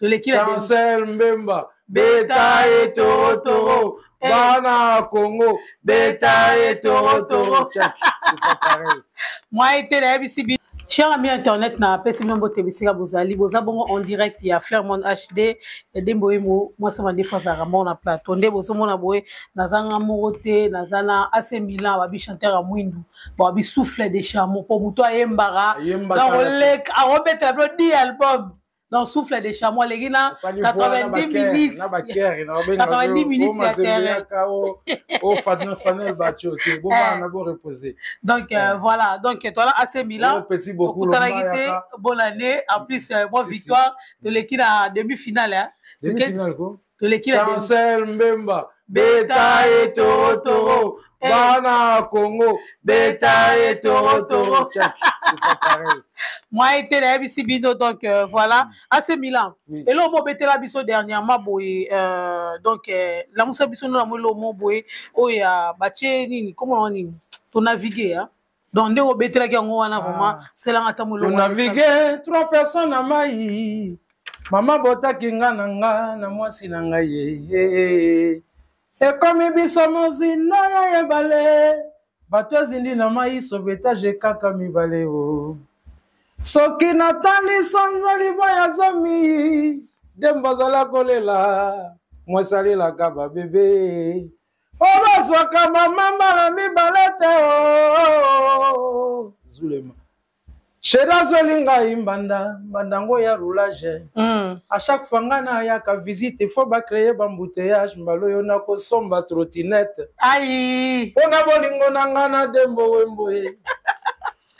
Toleki na Chancel Mbemba, beta ye toro toro. Eh. Bana Congo, beta ye toro toro. C'est pas pareil. Moi te nayebisi bino. Cher ami internet, na apesi bino mbote bisika bozali, boza bongo en direct ya Flairmont HD Dembo Yemo, mwasi mandefu azalaka moko na plateau. Nde bozomona boye, nazanga moko te, naza na AC Milan, babi chanteur ya mwindu, babi souffle de chameau, po moto ayembaka, Ayembaka donc oleka akobetela bino 10 album. Donc souffle de chameau aleki na 90 minutes, 90 minutes ya terrain. O Fanel Bacho te, bobana bo reposer. Donc voilà, donc toala AC Milan. Oh, petit beaucoup. Okutanaki te, bonne année, en plus bonne victoire, toleki na demi-finale, hein. Demi-finale ko. Toleki na Chancel Mbemba, beta ye toro toro. Eh. Bana Congo, beta ye toro toro. C'est pas pareil. Moi te nayebisi bino, donc voilà, AC Milan. Oui. Eloko mo obetela biso dernièrement boye, donc lamusa biso no na eloko mo boye oyo ya batie nini, komona nini, tonavigue, hein. Donc ndenge obetelaki yango wana, vraiment selanga ata moloko. Tonavigue trois personnes na mai, mama botaki nga na nga na mwasi na ngai ye, ekomi biso mozindo ya ebale, bato ezindi na mai, sauvetage kaka mibale. O soki natali sanza libwa ya zomi, Dembo azala kolela, mwasi alelaka babebe, o bazwaka mama mbala mibale te. O zulema sheda azweli ngai mbanda, mbanda ngo ya roulage. À chaque fois ngai nayaka visite, faut bacréer baembouteillage. Mbala oyo nakosomba trottinette. Ai. Mpona bolingo na ngai na Dembo Wembo ye,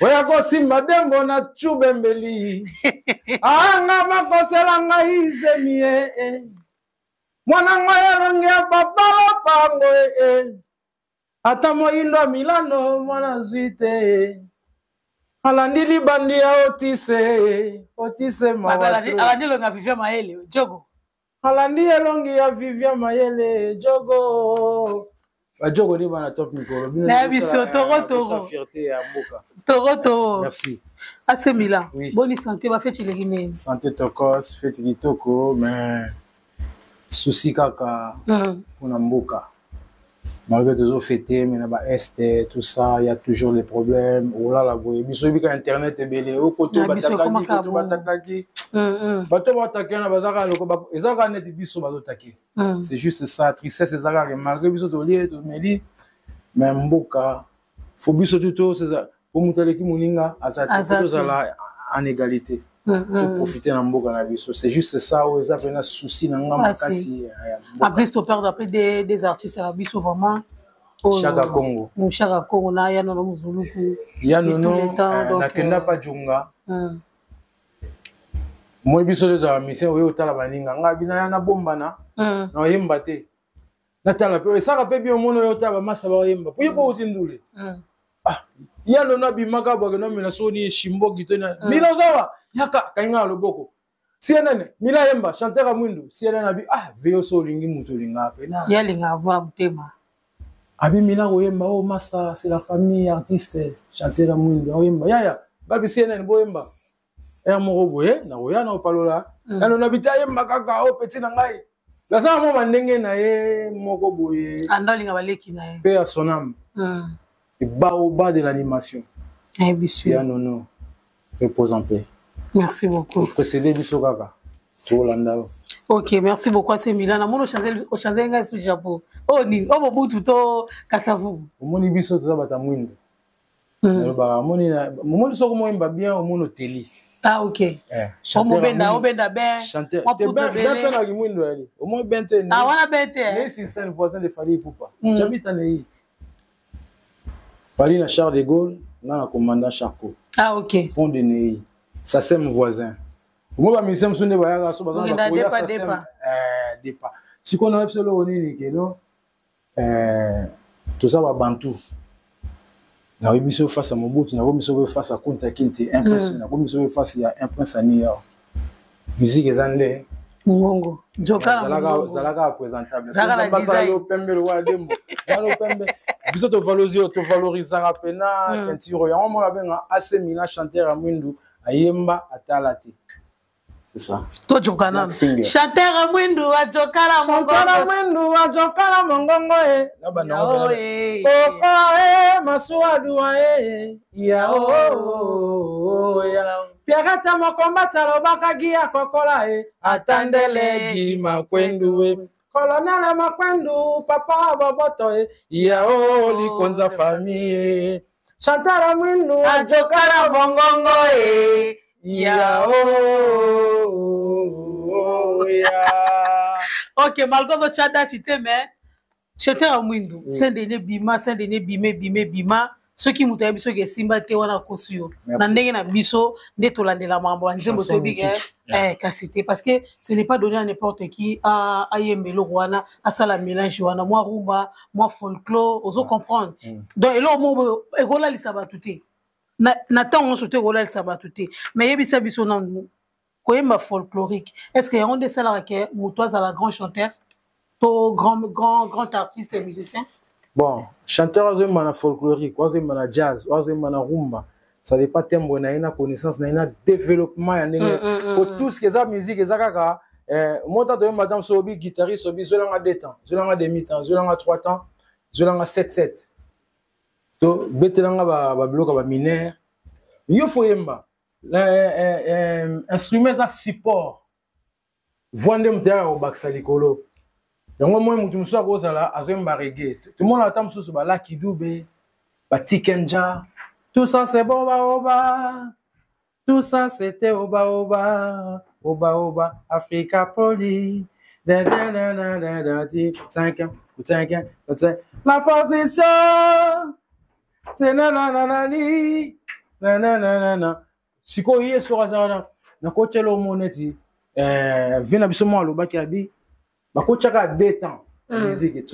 oya kosimba Dembo na cubembeli, anga bakosela ngai zemi ye, mwana ngai elongi ya papa lopango e, ata moyindo ya Milano, mwana azwi te, alandi libandi ya Otise, Otise mawa. Alandi elongi ya Vivien Mayele Jogo. Alandi elongi ya Vivien Mayele Jogo. Bajogo nde bana top mikolo. Na biso toro toro. Fierté ya mboka. Toro toro. Merci. AC Milan. Oui. Boni santé, bafeti eleki nini? Santé tokos, feti kitoko, mais souci kaka mpona mboka. Malgré tozofete, mais na baest, tout ça, il y a toujours des problèmes. Olala boye, biso oyebika internet ebele, okoto Na biso batakaki ekomaka koto bongo. batakaki bato bataki wana, bazaka loko eza kaka neti biso bazotaki. C'est juste ça, tristesse eza kaka, malgré biso tolie, tomeli, mais mboka, faut biso tuto po moto aleki moninga aza te. Aza Faut te. tozala en égalité, toprofite na mboka na biso. C'est juste ça oyo eza mpena souci na nga Pasi. makasi ya En mboka. plus toperdre après des artistes na biso vraiment oyo. Chaka Congo. Chaka Congo na ya Nono Mozuluku. Ya Et tous Nono. les temps, donc, Nakenda pa Jonga. Moi biso tozala mission oyo otala baninga, ngai bina ya nabombana, naoyemba te, natala mpe esaka mpe bien, omona oyo otala bamasa baoyemba po ye po outi ndule. Ah, ya Nono abimaka bwake nomela soni shimboki to na Mila ozawa yaka kangi nga na loboko, CNN Mila yemba chanteur ya mwindu. CNN abi ah veyo so olingi moto olingaka pena. Ye alingaka mwa motema. Abi Mila koyemba o masa, c'est la famille artiste chanteur ya mwindu aoyemba yaya babi CNN boyemba ere moko boye nakoya na opalola. Ya Nono abi te, ayemba kaka o petit na ngai, naza na mwa bandenge na ye moko boye. Anda olinga baleki na ye. Mpe ya son âme, baoba de l'animation. Nayebi biso. Ya Nono, repose en paix. Merci beaucoup. Précédé biso kaka tolanda yo. Ok, merci beaucoup AC Milan. Namoni ochange ngai su chapeau oyo nini, oyo Mobutu to Kasavubu? Omoni, biso toza bato ya mwindu. Nalobaka, omoni omoni soki moyemba bien, omoni oteli. Ah ok. Omobenda, obenda ben. Chanteur te ben ben mpe na kimwindo yali, omoni ben te. Ah, wana ben te. Nei sur scène, voisin de Fally Ipupa. J'habite à Nei. Fally na Charles de Gaulle, nga na commandant Charcot. Ah ok. Pont de Nei, ça c'est mon voisin. Omoni bamusicien mosusu nde bayaka so baza na Okenda bakoya depa, ça c'est depa. Depa sikoyo na biso eloko nini keno toza babantu. Nayebi biso face ya Mobutu, nakomi biso mpe face ya Kunta Kinte, un prince. Nakomi biso mpe face ya un prince ya New York. Musique eza nde Mongongo joka na mongongo. Zalaka présentable. Zalaka na basala design. yo pembe lokola Dembo, zala yo pembe. Biso tovalorisaka pena teinture yango mona benga AC Milan, chanteur ya mwindu ayemba atala te. C'est ça. Tojoka nanu. Chanteur mwindu ajokala mongongo. Chanteur mwindu ajokala mongongo e. Na bana o e. Oko e masuwa duwa e. Ya o ya. Pierrette mokombata alobaka gi akokola e. Atandele gi makwendu e. Colonel Makwendu papa boboto e. Ya o likonza famille e. Chantal mwindu ajokala mongongo e. Ya oh ya. Ok, malgré votre date te mais chanteur mwindu, Saint-Denis bima, Saint-Denis bime bime bima. Soki moto ayebi soki esimba te wana akosi yo na ndenge na biso nde tolandela makambo ya nzembo toyebi ke kasi te, parce que ce n'est pas donné à n'importe qui ayemba eloko wana, asala mélange wana, mwa rumba, mwa folklore, ozo comprendre. Donc eloko moko ekolalisa bato te na ntango nyonso te, ekolalisa bato te. Mais yebisa biso nanu, koyemba folklorique, est ce que yango nde esalaka ke moto azala grand chanteur to grand, grand, grand artiste et musicien? Bon, chanteur azoyemba na folklorique, azoyemba na jazz, azoyemba na rumba, ça dépend timbre na ye, na connaissance na ye, na développement ya ndenge po tout ce que eza musique eza kaka mota. Toyemba ta mosu obi guitariste obi zwelanga deux temps, zwelanga demi temps, zwelanga trois temps, zwelanga 7 7, to betelanga babiloko ya baminere. Yo fo yemba instrument eza support, voix nde moto yaka kobakisa likolo yango. Moi motu mosusu akozala azoyemba reggae, tomona ata mosusu balaki dube batikenja, tout ça c'est bon, baoba, tout ça c'était oba oba oba oba Africa poli cinq cinq cinq la partition c'est nanananani nananana. Sikoyo ye soki aza wana, nakotiela omo neti vie na biso moko alobaki abi bakotiaka deux temps musique.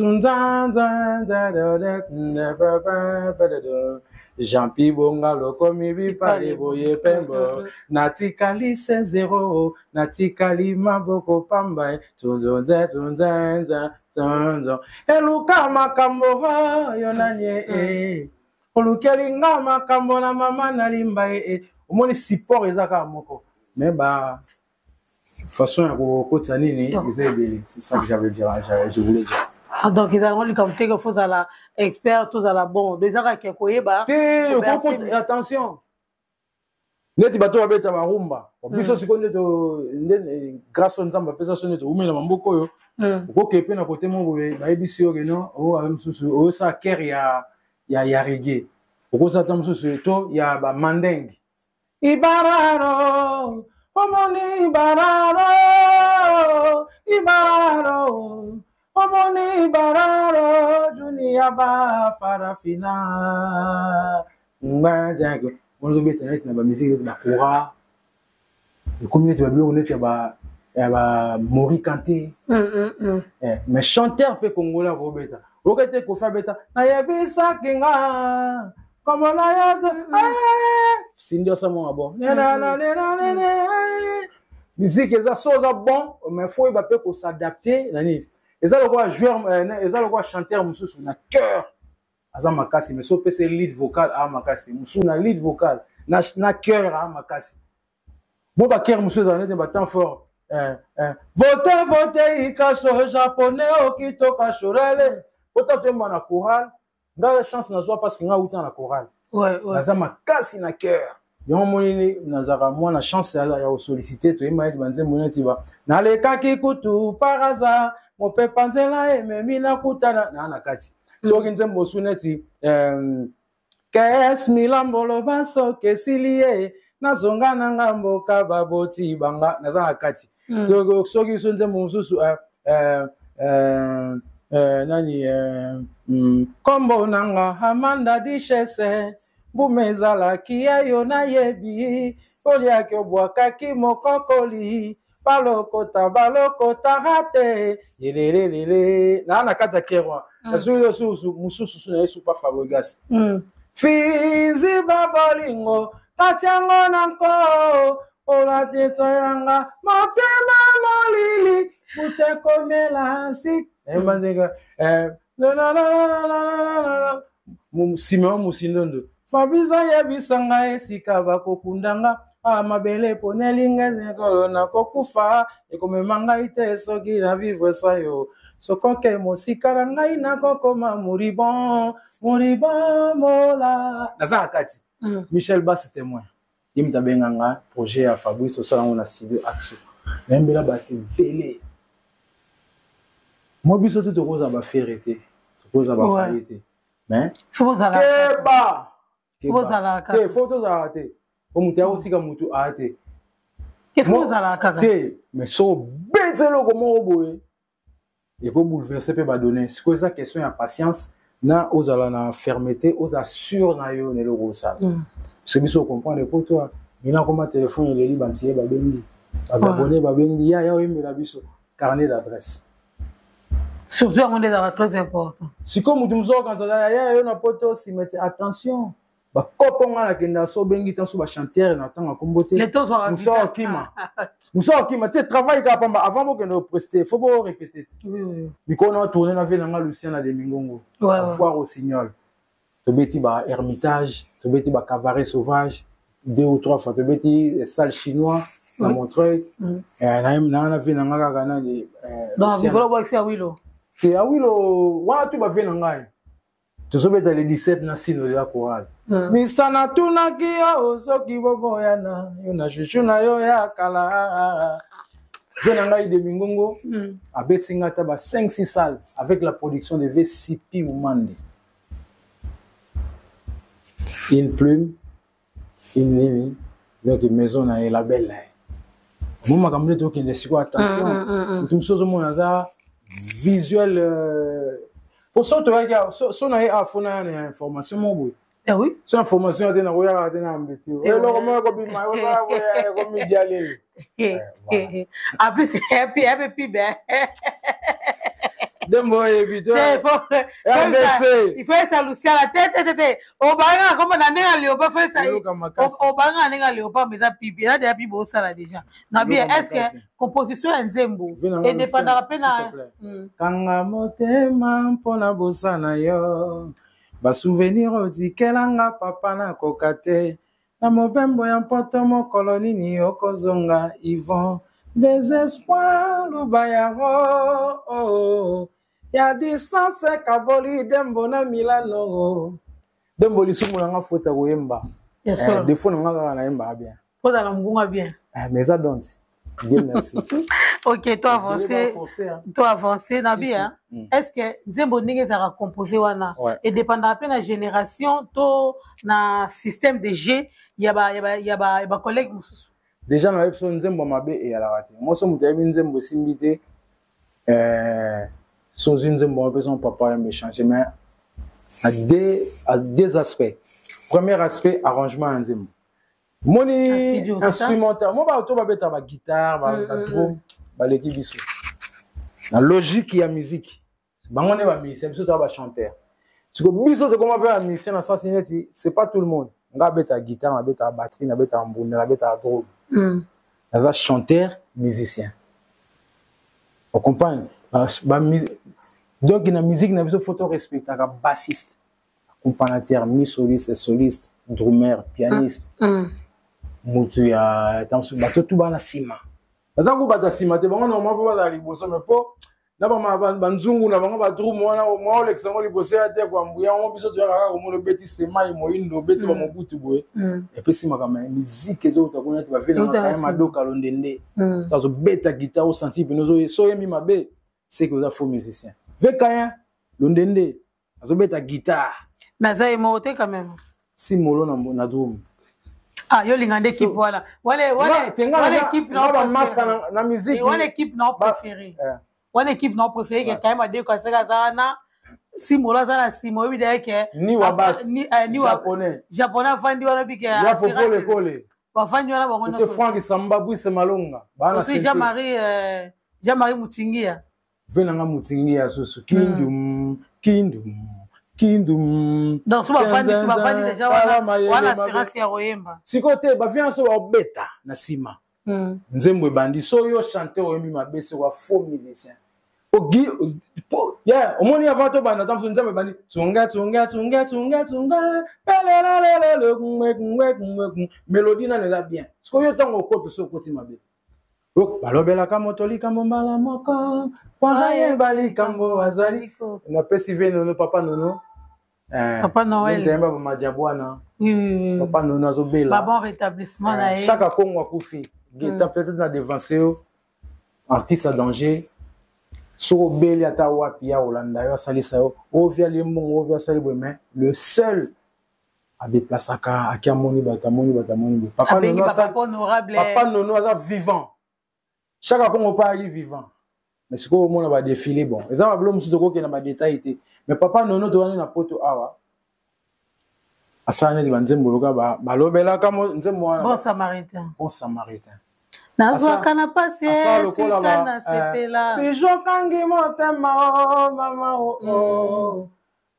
Jean-Pi Bonga lokomi bipale boye pembo, natikali se zero, natikali maboko pamba, tunzunze tunzenze tunzo eluka makambo yo nani e olukeli nga makambo na mama nalimba ye. Omoni, support eza kaka moko, mais ba façon ya kokotisa nini eza ebele. C'est ça que j'avais dire, je voulais dire. Ah, donc ezala ngo likambo te ke fozala expert, tozala bon, donc eza kaka koyeba. Te, attention, neti bato babeta barumba, biso sikoyo nde grâce oyo Nzambe apesa so nde toumela maboko oyo, okoke mpe na kote moko boye bayebisi yo keno oyo mosusu oyosala chœur ya reggae, okosala ta mosusu to ya bamandenge ibararo, omoni ibararo, ibararo, omoni ibararo junia ba farafina ngbajako wana ozobeta neti na bamusique neti bakora, ekomi neti babiloko neti ya ba Mori Kante. Mais chanteur mpe congolais akobeta, oyoka te Kofi abeta nayebisaki nga komona yo te, Cindy osama bon musique eza so oza bon, mais faut oyeba mpe kos'adapter na nini. Eza lokola joueur, eza lokola chanteur mosusu na chœur aza makasi, mais so opesa lead vocal aa makasi, mosusu na lead vocal na chœur aa makasi. Bo bachœur mosusu ezala neti batemps fort, vote vote ikaso japonais okitoka shorele ota toyemba na chorale. Nga chance nazwa parce que nga uta na chorale, naza makasi na chœur. Yango monini nazalaka mwana chance ya kosolliciter, toyemba neti banzembo neti ba nalekaki kutu par hasard, mopepa nzela ememi nakutana naa na kati. Soki nzembo mosusu neti kes milambolo basoki esili ye nazonga na nga mboka baboti banga, naza na kati. Soki so nzembo mosusu nani nkombo nanga Amanda Duchesse, mbuma ezalaki ya yo nayebi, oliaki obwakaki mokokoli, balokota balokotaka te yelelelele naa na kati ya chœur. Nasoki yo mosusu su na ye supa Fabregas fizi babolingo katiango na nko olatisa yanga motema molili butekomela si nayemba nzenga Simeon Musindondo Fabrice ayebisa ngai esika bakokunda nga. Ah, mabele eponeli ngai ekolo nakokufa, ekomema ngai te soki na vivre sa yo. Sokoke mosika na ngai nakokoma moribond, moribond mola. Naza na kati. Michel Bass témoin. Ye moto abenga nga projet ya Fabrice osala yango na studio Axo. Nayembela bato ebele. Moi biso tu tokozala ba Ferre te, tokozala ba Fally te. Mais keba! Keba. Te, faut tozalaka te. Po moto ya kotika moto aya te. Te, faut ozalaka kaka. Te, mais soki obeti eloko moko boye eko bouleverser pe ba données. Sikoyo eza question ya patience na ozala na fermeté, ozala sûr na yo na eloko osala. Parce que biso comprendre po toi, mina koma téléphone eleli bantiye babengi, ba abonné babengi ya ya oyembela biso carnet d'adresse. Surtout yango nde ezalaka très important. Sikoyo moto mosusu akanisa ya ya yo na poto nsima te attention. Bakopo nga nakenda so obengi te so bachanteur na ntango akombo te mosu akokima mosu akokima te travail kaka pamba avant bokende opreste faut borépéte te mikolo na tourne na vie na nga Lucien na Demingongo foire au signol tobeti ba Hermitage, tobeti ba Cabaret Sauvage deux ou trois fois, tobeti salle chinois na Montreuil, na vie na nga kaka nani te Awilo wana tu bavie na ngai tozobeta le 17 na sino de la chorale. Misa natunaki yo soki boboyana yo na chuchu na yo ya kala. Vie na ngai de Mingongo abeti nga ata ba 5-6 salles avec la production de VCP Umande. Une plume, une nini, donc maison na ye label na ye. Mo makambo nde tokende sikoyo attention. Moto mosusu ozomona aza visuel po so toyaki so na ye afona ya na information moko boye. Eh oui. So information ya te nakoyaka te na mbeti. Eloko moko ekobima ekomi diale. En plus, happy happy be. Dembo oyebi te. RDC. Il faut esa Luciana te te te te. Obanga kombo na ndenge ya léopard faut esa. Obanga ndenge ya léopard mais eza pipi. Eza déjà pipi osala déjà. Na bien est-ce que composition ya nzembo edépendaka pe na Kanga motema mpona bosana yo. Ba souvenir otikelanga papa nakoka te. Na mobembo ya mpoto mokolo nini okozonga Yvon désespoir luba ya ro ya distance kaboli Dembo na Milano. Dembo lisumu na nga fota koyemba. Défaut na nga kaka nayembaka bien. Ozala ngunga bien. Mais eza don't. Dieu merci. Ok, toi avancé, toi avancé na bien. Est-ce que nzembo ndenge ezalaka composé wana et dépendra pe na génération to na système de jeu ya ba ya ba ya ba, ba collègue mosusu? Déjà na biso nzembo mabe eyalaka te. Moi so moto ayebi nzembo esimbi te sozi nzembo wana mpe son papa yambe changer mais à deux aspects. Premier aspect arrangement ya nzembo. Moni instrumental mo bato babeta ba guitare ba drum baleki biso na logique ya musique bango nde ba musicien biso toza ba chanteur siko biso tokoma mpe ba musicien na sens neti c'est pas tout le monde nga abeta guitare nabeta batterie nabeta mbunda nabeta drum naza chanteur musicien ocomprendre donc na musique na biso faut to respectaka bassiste accompagnateur, mi-soliste, soliste, drummer, pianiste. Mutu ya tanso bato tu bana sima. Baza ko bata sima te bango normalement faut bazala liboso mais po na ba banzungu na bango ba drum wana mwa olekisa yango liboso ya te kwa mbuya yango biso toyaka kaka komona obeti semai moyindo obeti ba mobutu boye epesi makambo ya musique ezouta kuna te bavie na makaya madoka londende azobeta guitare osanti pene so oyembi mabe c'est que oza faux musicien vekayen londende azobeta guitare. Mais aza ye moko te quand même. Si molo na drum. Ah, yo linga nde équipe wana. Wana wana wana équipe na ba massa na musique. Wana équipe na préféré. Wana équipe na préféré que quand même ade ko seka za na si molo aza na sima oyebi daye ke ni wa basse ni ni wa japonais. Japonais afandi wana bike ya fofo lekole. Bafandi wana bango nyonso. Franck Samba Bwise Malonga. Bana Jean-Marie Mutingia. Ve nanga Mutingia susu kindum kindum kindum. Donc so bafandi so bafandi déjà wana wana assurance ya koyemba. Sikoyo te bavia so babeta na nsima. Nzembo ebandi so yo chanteur oyembi mabe sikoyo faux musicien. Po yeah, omoni avant tobanda ta mosusu nzambe ebandi tunga tunga tunga tunga tunga pelelelele kungwe kungwe kungwe kungwe melodie nano eza bien sikoyo yo ntango okota so okoti mabe balobelaka moto likambo mbala moko mpo ayeba likambo azali napesi vie nono papa nono. Eh, papa Noël ndemba ba majabwana. Oui. Papa Nono azobela. Ba bon rétablissement na ye. Chaque Congo akufi. Geta mm. peut-être na devancer yo. Artiste à danger. Soki obeli ata wapi ya kolanda yo asalisa yo ovi alie mbongo ovi asali boye mais le seul adeplasaka aki amoni bato amoni bato amoni boye papa nono, papa, papa nono aza vivant. Chaka Kongo mpe ayaki vivant mais sikoyo omona badefile bon eza babilo mosusu tokokende na badetail te mais papa nono toyani na poto awa asala neti banzembo loka balobelaka nzembo wana bon samaritain bon samaritain nazwaka na pasi tika nasepela bijo kangi motema o mama o o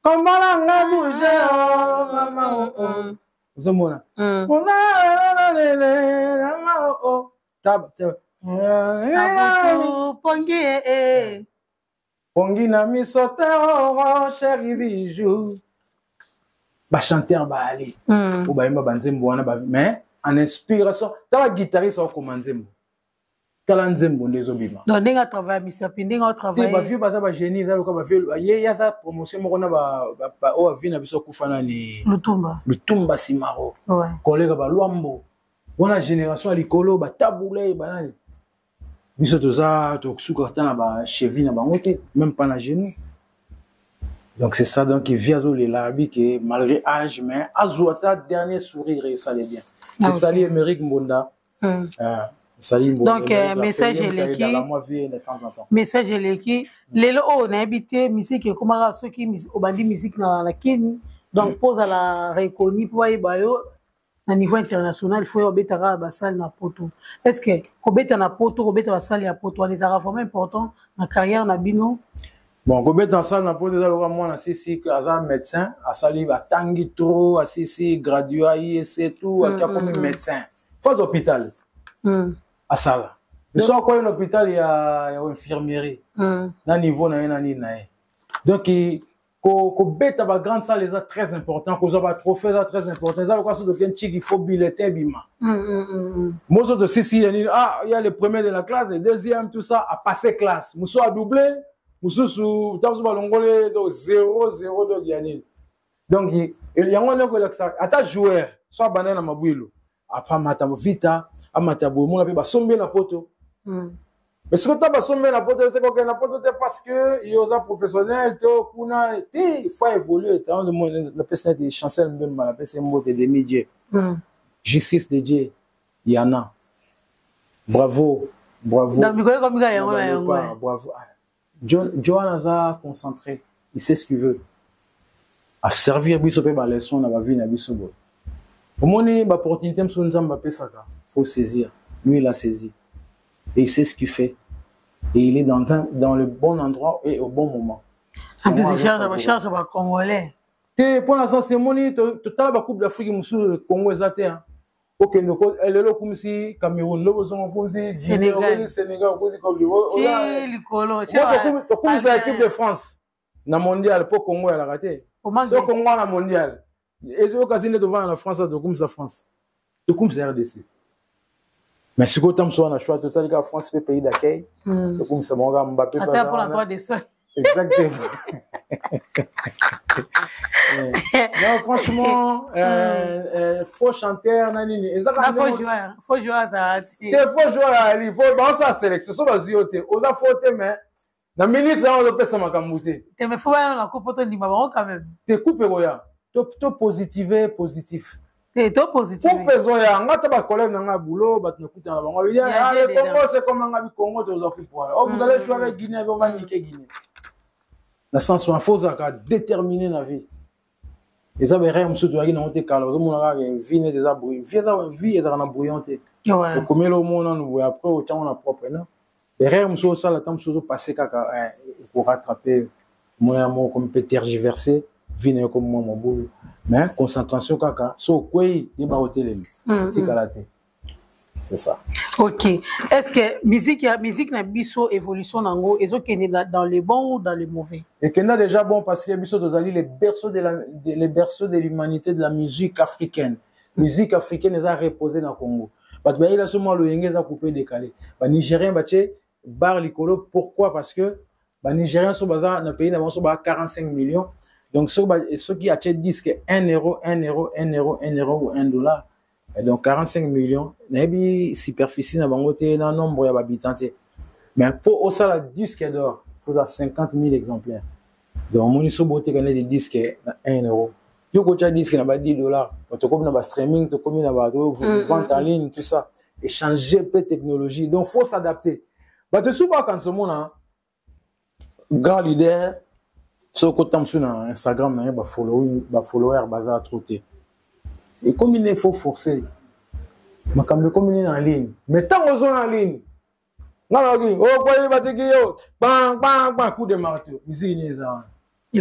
kombola nga bouge o mama o o ozomona mama o o tab pongi eh, eh. Pongi na miso te oh, chéri bijou bachanteur baali mm. oyo bayemba banzembo wana ba, mais en inspiration tala guitariste akokoma nzembo tala nzembo nde ezobima donc ndenge atravaille misapi ndenge atravaille bavie baza bagenie eza loka bavie ye ye aza promotion moko na oyo avie na biso akufa nani lutumba lutumba simaro ouais. koleka balwambo wana génération ya likolo batabule banani biso toza tosuka ata na bacheville na bango te même pas na genou. Donc c'est ça. Donc vie azolela abi ke malgré âge mais azwa ata dernier sourire esale bien. Ah, esali okay. Émeric Mbonda mm. Esali Mbonda. Donc message eleki, message eleki lelo oyo nayebi te musique ekomaka soki obandi musique na kini donc mpo ozala reconnu mpo bayeba yo na niveau international, faut obeta kaka basale na poto. Est ce que kobeta na poto, kobeta basale ya poto wana ezalaka vraiment important na carrière na bino? Bon, kobeta sale na poto eza lokola mwana sisi aza médecin asali atangi trop asisi graduat IEC tout aki akomi médecin faut hôpital asala biso akoyi na hôpital ya infirmerie na niveau na ye na nini na ye. Donc kobeta ba grande salle eza très important, kozwa ba trophée eza très important. Eza lokola soki tokende chiki, faut bulletin bima moso tosisi ya nini, ah ya le premier de la classe, le deuxième, tout ça a passé classe, mosusu a doublé, mosusu ntango mosusu balongoli donc 0 0 donc ya nini. Donc yango wana kolakisa ata joueur so abandai na mabwilo apamata vita amata boye omona mpe basombi ye na poto. Mais soki ota basombi ye na poto eseka okende na poto te parce que yo oza professionnel to kuna te, faut évoluer. Napesi neti Chancel Mbemba, napesi ye mbote demi dieu, justice de Dieu yana, bravo bravo. Donc mikolo ekomi kaka yango na yango. Bravo John, Johan aza concentré, il sait ce qu'il veut aservir biso mpe baleson na bavie na biso boye. Omoni baopportunité mosusu Nzambe apesaka, faut saisir. Lui, il a saisi et il sait ce qu'il fait et il est dans le bon endroit et au bon moment. En plus charge bacongolais. Te, mpo na sens emoni totala bacoupe d'Afrique mosusu Congo eza te. Okende lelo okumisi Cameroun, lobi ozonga okumisi Guinée, okumisi Sénégal, okumisi Côte d'Ivoire, likolo tokumisa équipe de France na mondial mpo Congo eyalaka te. So Congo na mondial ezokasi nde tovanda na France, tokumisa France, tokumisa RDC. Mais sikoyo ta mosu wana choix totali kaka France mpe pays d'accueil, tokumisa bango kaka Mbappé. Ata mpona droit de sol. Exactement. Non, franchement, faux chanteur, nani, eza faux joueur, faux joueur azala te, faux joueur ali, faux baosala sélection, so bazwi yo te, oza faux te, mais na minute yango ozopesa makambo te. Te, mais faut baya na coupe to ndima bango quand même. Te, coupe ekoya, to positive positif. Te, to positive. Coupe ezoya, nga ta bacollègue na nga boulot, bato nakutana na bango, ah, le Congo c'est comme nga bi Congo tozwa coupe wana. Oh, vous allez jouer avec Guinée, on va niquer Guinée. Na sens wana faut ozalaka déterminé na vie. Eza baerreur mosusu toyaki nango te kala, ozomona kaka vie neti eza brouillon. Vie ezalaka na brouillon te. Okomeli omona nanu boye, après otiango na propre non erreur mosusu osala ta mosusu ozopasse kaka ekorattrape omona ya moko komi mpe tergiverse vie na yo komi mwa mobulu. Mais concentration kaka, so okwei yeba otelemi, tikala te. C'est ça. Ok. Est-ce que musique, ya musique na biso évolution nango ezokende dans le bon ou dans le mauvais? Ekenda déjà bon parce que biso tozali les berceaux de la, de, les berceaux de l'humanité de la musique africaine. Musique africaine eza reposée na Congo. Bato bayela so mwa loyenge eza coupé décalé. Ba Nigériens batie bar likolo pourquoi? Parce que ba Nigériens so baza na pays na bango so ba 45 millions. Donc soki atie disque 1 euro, 1 euro, 1 euro, 1 euro ou 1 dollar. Et donc 45 millions, nayebi superficie na bango te na nombre ya habitants te. Mais pour osala disque d'or, faut ça 50 000 exemplaires. Donc omoni so boteka neti disque na 1 euro. Yo kotia disque na ba 10 dollars, tokomi na ba streaming, tokomi na ba vente en ligne, tout ça. Échanger peu technologie. Donc faut s'adapter. Bato su bakanisa omona grand leader soki okota mosusu na Instagram na ye bafollower baza trop te. Ekomi ne faut forcer makambo ekomi ne na ligne, mais ntango ozo na ligne nga nayoki okoyi batiki yo bang bang bang coup de marteau, musique nini eza wana?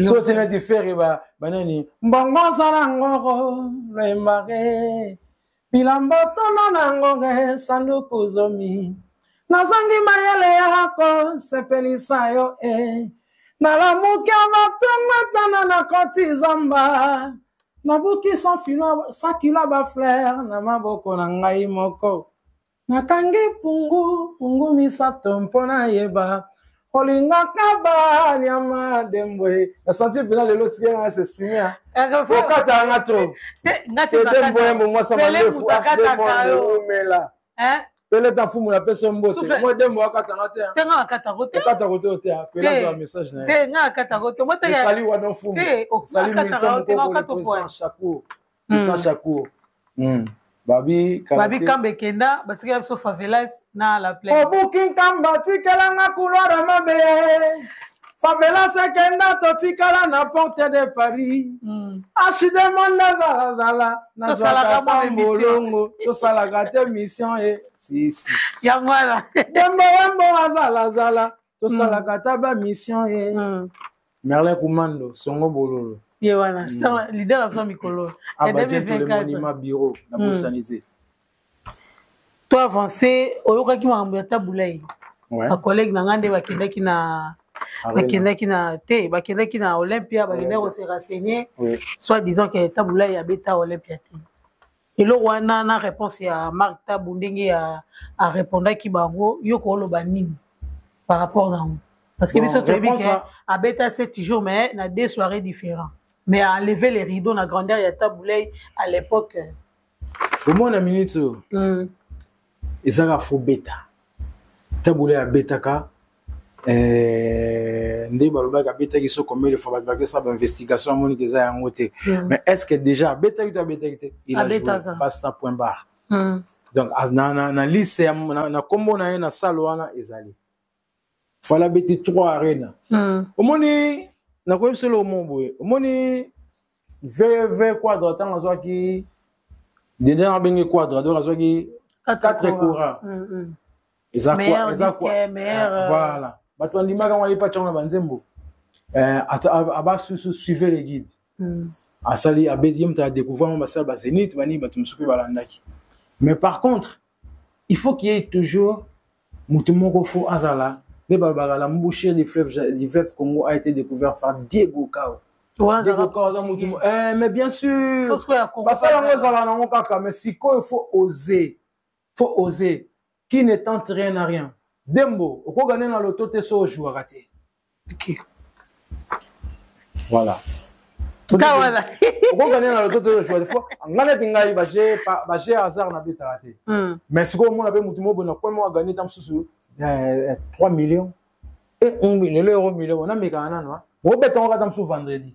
So te neti fere banani mbongo osala ngoro loyembake bilamba tono na ngonge sanduku zomi nazangi mayele ya kosepelisa yo e nalamuki matongo etana na koti zamba nabuki 100 kilo bafleur na maboko na ngai moko nakangi pungu pungu misato mpo nayeba olingaka banyama dembwe nasanti mpena lelo tikela nga s'exprime okata nga trop dembo yembo mwasa mandefu umela pele ta fumu na pesa mbote moi dembo akata nga te te nga akata ko te akata ko te te pele azwa message na ye te nga akata ko te moi te sali wadon fumu te sali milton mokoko le président Shakur Vincent Shakur. Babi Babi Kamba ekenda batikela biso favelas na la plaine. Obuki Nkamba tikela nga couloir ya mabe. Favelas ekenda totikala na porte de Paris. Ashide monde zala zala nazwaka ta molongo tosalaka te mission e si si. Yango wana. Dembo wembo azala zala tosalaka ta ba mission e. Merlin Kumando, Songo Bololo. Ye wana, leader na biso mikolo. Ah, ba le monument bureau na bosani te. To avancé, oyokaki makambo ya Tabulay. Ba collègue na nga nde bakendaki na bakendaki na te bakendaki na Olympia, bakendaki ko se renseigner, soit disant que Tabulay abeta Olympia te. Eloko wana na réponse ya Marc Tabu ndenge ya arépondaki bango, yo koloba nini par rapport na yango? Parce que biso toyebi ke abeta 7 jours mais na deux soirées différents. Mais a enlevé les rideaux na grandeur ya Tabulay à l'époque. Omona minute oyo ezaka fo beta. Tabulay abetaka nde balobaki abetaki so combien de fois bato bakesa ba investigation amoniki eza yango te. Mais est-ce que déjà abetaki to abetaki te? Il a joué basta point barre. Donc na na na liste ya na kombo na ye na salle wana ezali. Fala abeti 3 arena. Omoni nakoyebi solo omo boye. Omoni VV Quadra ntango azwaki déjà nabengi Quadra donc azwaki 4 courants. Eza quoi, eza quoi? Voilà. Bato bandimaka ngo ayepa ntango na banzembo. Aba susu suivez les guides. Asali abeti ye moto adécouvrir ngo basala ba Zénith bani bato mosusu mpe balandaki. Mais par contre, il faut qu'il y ait toujours moto moko fo azala nde balobaka la bouche du fleuve Congo a été découvert par Diego Cao. Diego Cao aza moto mais bien sûr basala yango ezala nango kaka, mais sikoyo faut oser, faut oser. Qui ne tente rien n'a rien. Dembo okogane na loto te so ojouaka te. Voilà. Okogane na loto te ojouaka te. Nga neti ngai baje hasard na betaka te. Mais sikoyo omona mpe motu moko boye na coin moko agane ta mosusu 3 millions. Et lelo euro million namekaka nano. Obeta ngo kata mosusu vendredi.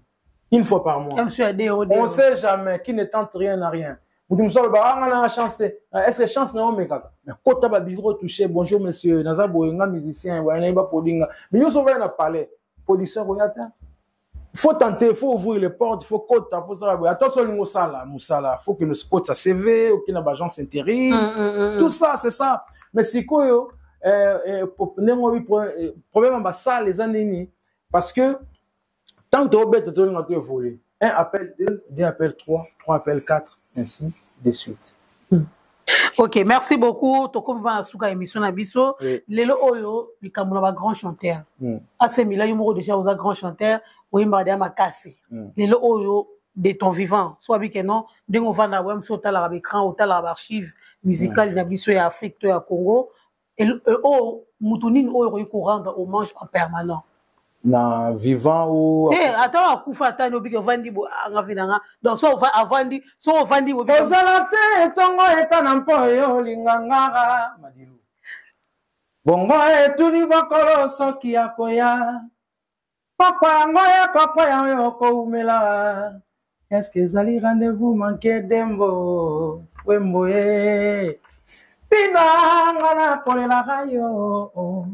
Une fois par mois. On sait jamais, qui ne tente rien n'a rien. Mutu mosusu alobaka nga na chance te. Est-ce que chance na yo omekaka? Mais kota ba bureau touché, bonjour monsieur, naza boye nga musicien, boye nayebi ba produit nga. Mais nyonso ovaya na palais, production koya te. Faut tenter, faut ouvrir les portes, faut kota, faut sala boye. Attention olingo sala, mosala, faut que le kota CV, okende na ba agence intérim. Tout ça, c'est ça. Mais sikoyo, ndenge oyebi problème ya basale eza nini? Parce que tant que tobeta tolinga to évoluer. 1 appel 2, 2 appel 3, 3 appel 4, ainsi de suite. Ok, merci beaucoup. Tokomi na suka émission na biso. Oui. Lelo oyo likambo na ba grand chanteur. AC Milan yo moko déjà oza grand chanteur, oyembaka deya makasi. Lelo oyo de ton vivant, so abi ke non, ndenge ovanda boye mosu otalaka ba écran, otalaka ba archive musicale na biso ya Afrique to ya Congo. Oyo mutu nini oyo okoki korendre hommage en permanent? Na vivant ou te, ata akufa, ata ni obiki ovandi bo anga vi nanga, donc so avandi, so ovandi bo. Ozala te ntongo eta na mpo oyo olingangaka madilu bongo etuli bokolo soki akoya pokwa yango ya kokwaya oyo okoumela. Eske ezali rendez-vous manqué? Dembo wembo ye ntina nga nakolelaka yo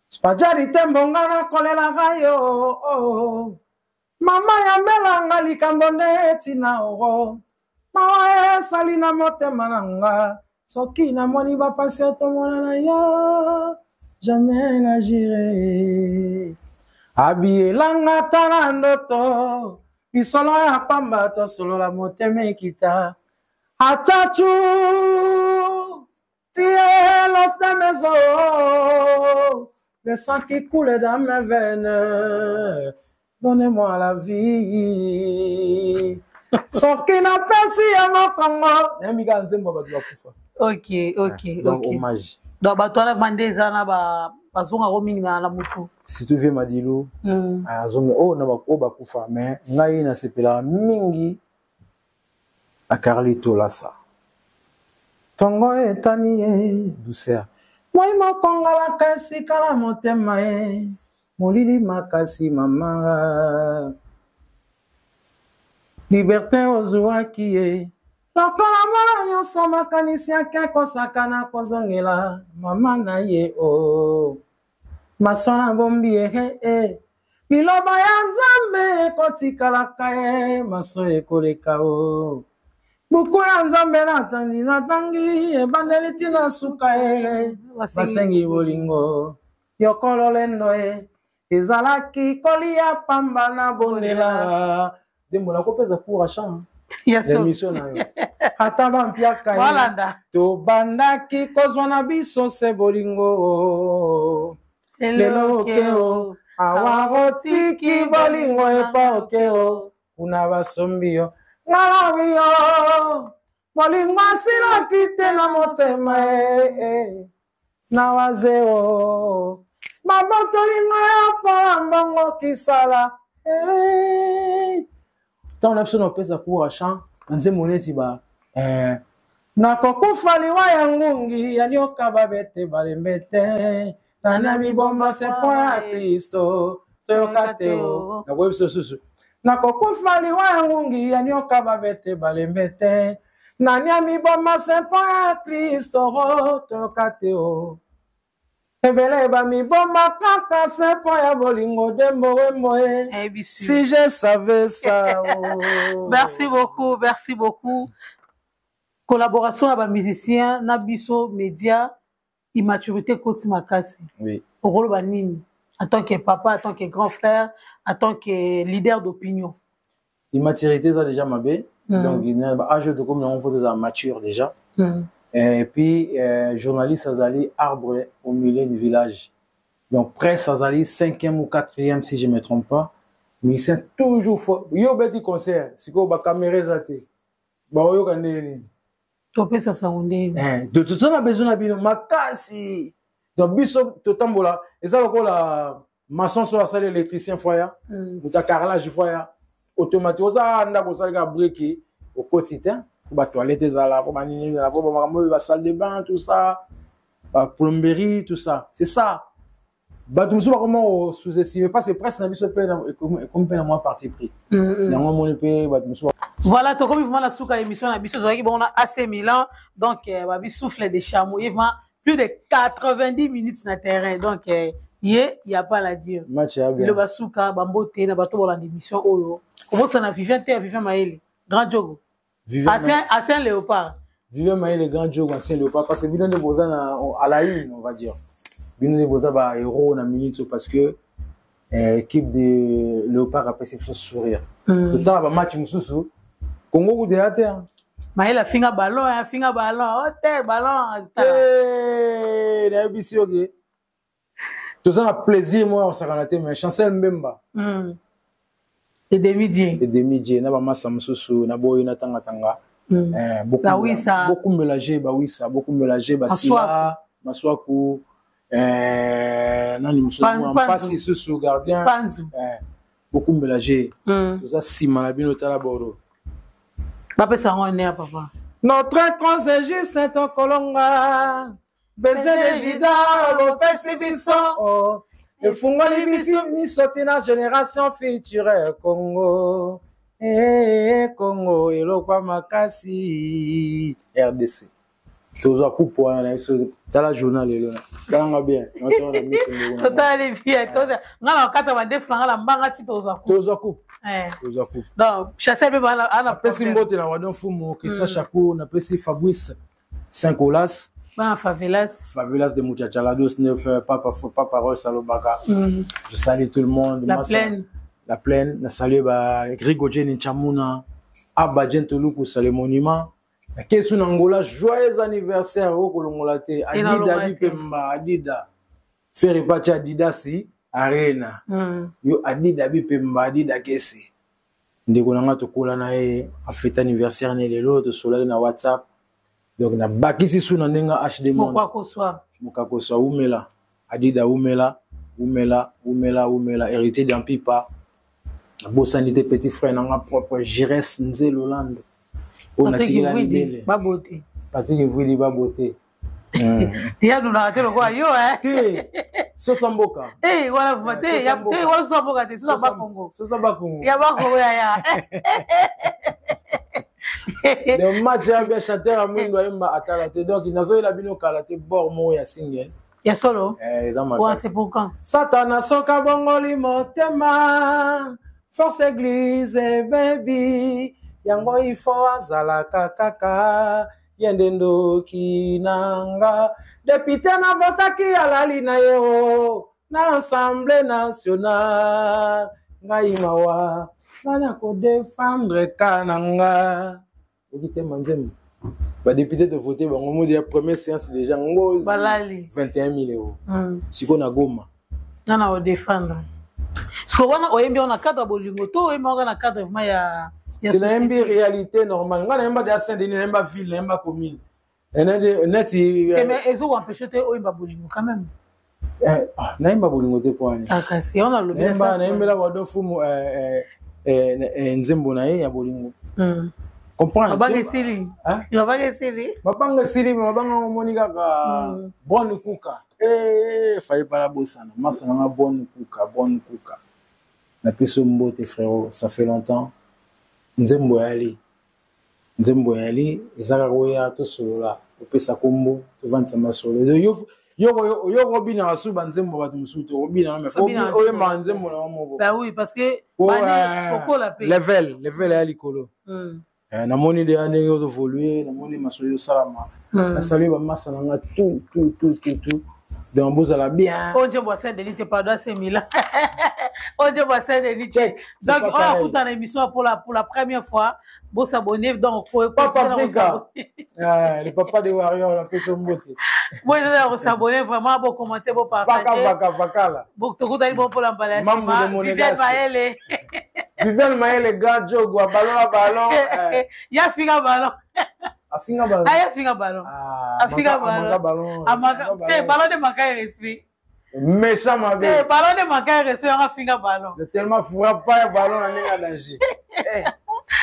spajali tembo nga nakolelaka yo mama yambelanga likambo nde ntina oro mawa esali na motema na nga soki namoni bapasi otomona na yo jamais na jire abiyelanga tala ndoto lisolo ya pamba tosolola motema ekita achachu tie l'os de mes os, le sang qui coule dans mes veines, donnez-moi la vie soki napesi yango kongo nayembi kaka nzembo ya bato bakufa. Ok. Donc hommage. Donc bato wana bande eza na bazongako mingi na motu. Surtout vie Madilu. Azongi oyo na oyo bakufa, mais ngai nasepelaka mingi na Carlito Lasa. Ntongo etani ye douceur moi mokongalaka esika na motema ye molili makasi mama liberté ozwaki ye lokola mwana nyonso makanisi ake kosakana kozongela mama na ye o maswana bombi ye e liloba ya Nzambe ekotikalaka ye maso ekoleka o buku ya Nzambe natangi natangi ebandeli ntina suka ye basengi bolingo yokololendo ye ezalaki kolia pamba na bondela Dembo nakopesa cours à chant émission na yo ata bampiaka ye tobandaki kozwa na biso se bolingo lelo okeo awa otiki bolingo epa okeo kuna basombi yo ngalawi yo bolingo asilaki te na motema e na wazeo babotoli ngai ya mbongo kisala. Ntango na biso na opesa cours à chant na nzembo neti ba nakokufa liwa ya ngungi ya nioka babete balembe te nana mibomba se mpo ya Kristo toyoka te o nakoyebi biso susu nakokufa liwa ya ngungi ya nioka babete balembe te nani amiboma se mpo ya Kristo toyoka te o ebele bamiboma kaka se mpo ya bolingo Dembo Wembo ye si je savais ça, oh. Merci beaucoup, merci beaucoup. Collaboration ya bamusicien na biso média, immaturité ekoti makasi. Okoloba nini en tant que papa, en tant que grand frère, en tant que leader d'opinion? Immaturité eza déjà mabe. Donc âge tokomi nango fo tozala mature déjà. Et puis journaliste azali arbre au milieu du village, donc presse azali cinquième ou quatrième si je me trompe pas. Musicien toujours fo yo obeti concert sikoyo bacaméra eza te, baoyoka ndenge nini? Topesa sango ndenge? Toza na besoin na bino makasi. Donc biso totambola eza lokola maçon so asali, électricien foya, moto ya carrelage foya, automatique oza ndako osali kaka brique okoti te po batoilette ezala, po banini ezala, po bamakambo oyo basalle de bain, tout ça, baplomberie, tout ça, c'est ça. Bato mosusu bakoma sous-estimer parce que presse na biso mpe ekomi mpe na mwa parti pris yango omoni mpe bato mosusu. Voilà, tokomi vraiment na suka émission na biso. Tozalaki bongo na AC Milan, donc babi souffle de chameau ye vraiment plus de 90 minutes na terrain, donc ye y a pas à dire. Match ya bien. Liloba suka, bambote na bato bolanda émission oyo. Kobosana Vivien te, Vivien Mayele grand jogo, ancien léopard. Vivien Mayele grand jogo, ancien léopard, parce que bino nde boza na à la une, on va dire bino nde boza ba héros na minute, parce que équipe de léopard apesi biso sourire. Totala bamatch mosusu, Congo kutu eya te. Mayele afinga ballon, afinga ballon, ote ballon. Eh, nayebisi yo ke toza na plaisir moko ya kosakana te, mais Chancel Mbemba. Edemi die. Edemi die na bamasa mosusu na boyi natangatanga. Eh, bokumbela je bawisa, bokumbela je basila maswaku, eh, nani mosusu mpasi susu gardien eh, bokumbela je. Toza nsima na bino, tala boro. Bapesa yango ne ya papa. Notre conseil juste tokolonga baiser de Juda bopesi biso oh. Efungoli biso miso tina génération future Congo. Eh, Congo elokwa makasi RDC tozwa coupe wana na biso. Tala journal lelo, talanga bien. Totali bien, nga na okata bandefu na nga na mbanga ti tozwa coupe. Tozwa coupe, tozwa coupe. Donc Chancel mpe ana napesi mbote na Wadon Fumu Christian Chakour, napesi Fabrice Saint-Colas. Bana favelas. Favelas de Muchachalados neuf, papa papa Ross alobaka. Je salue tout le monde. La Plaine. La Plaine, na salue ba Grigo Jenny Chamuna, Abba Gentoluku, c'est monument. Nakesu na Angola, joyeux anniversaire okolongola te Adida Bipemba Adida Ferre Pacha Adidasi Arena. Yo Adida Bipemba Adida Kese. Ndeko na nga tokola na ye afete anniversaire ne lelo, tosolaki na WhatsApp. Donc nabakisi su na ndenge HD Monde. Mokwakoswa. Mokakoswa umela. Adida umela, umela, umela, umela, héritier d'Ampipa. Nabosani te petit frère na nga propre Jires Nzelolande. Oyo natikela libele. Babote. Patrick Mvwidi babote. Ya nunaka te lokola yo. Te, sosa mboka. Eh, wana vraiment te, ya te wana sosa mboka te, sosa Bakongo. Sosa Bakongo. Ya Bakongo ya ya. Le match ya bien chanteur ya mwindo ayemba atala te, donc nazoyela bino kala te bord moko ya single. Ya solo. Eh, eza makasi. C'est pour quand? Satana soka bongoli motema force église baby yango ifo azalaka kaka ye nde ndoki na nga. Député navotaki alali na ye o na Assemblée nationale, ngai mawa nani akodefendre ka na nga? Oki te manzembo badéputé tovote bango modi ya première séance déjà ngo Balali. 21 000 euros. Sikoyo na Goma. Nga na odefendre siko wana oyembi yango na cadre ya bolingo to oyembi yango na cadre vraiment ya Te, nayembi réalité normale. Ngai nayemba deya Saint Denis, nayemba ville, nayemba commune. Eh, neti neti Te, mais ezokoempêche te oyemba bolingo quand même. Eh, ah, nayemba bolingo te po wani Ah, kasi yango nalobi na nayemba sens wana. Nayembela Wado Fumu eh, eh, eh, eh, nzembo na ye ya bolingo. Comprendre. Mabanga esili. Hein? Mabanga esili. Mabanga esili, me mabanga omoni kaka. Bonne kuka. Eh, faye pala bosana masa nanga bonne kuka, bonne kuka, napesi yo mbote frérot, ça fait longtemps. Nzembo yali, nzembo yali eza kaka oya tosolola, opesa kombo, tovandisa masolo. Yo yo yo kobinaka su banzembo bato mosusu te, obinaka mais faut Obinaka. Oyembaka nzembo na yo moko. Bah oui, parce que Po, bane kokola mpe. Level level ya likolo. Eh, namoni deya ndenge ozovolue, namoni masolo ezosalama. Nasalue bamasa na nga tout tout tout tout tout, donc bozala bien. Oyo nzembo ya Saint Denis te, pardon, asemila oyo nzembo ya Saint Denis te. Check, c'est Donc pas oyo pareil. akuta na émission pour la première fois, bosabonne donc. Papa Africa. Eh, le papa des Warriors, napesi yo mbote. Boeza kosabonne vraiment, bokommente, vaka bopartage. Vaka vakala. Tokutani bo mpola mbala ya Mambu de nsima. Monégasque. Viviane Mayele. Viviane Mayele Gadjogo ballon a ballon eh, Ya finga ballon. Afinga ballon. Aya finga ballon. Ah, Afinga amaka ballon. Ballon. Amaka amaka te ballon. Ballon de maka respect. Méchant mabe. Te, ballon de maka respect, yango afinga ballon. De tellement frappa ya ballon na ndenge ya danger. Eh,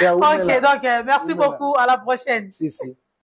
Ok, donc merci Oumela. beaucoup, à la prochaine. Si si.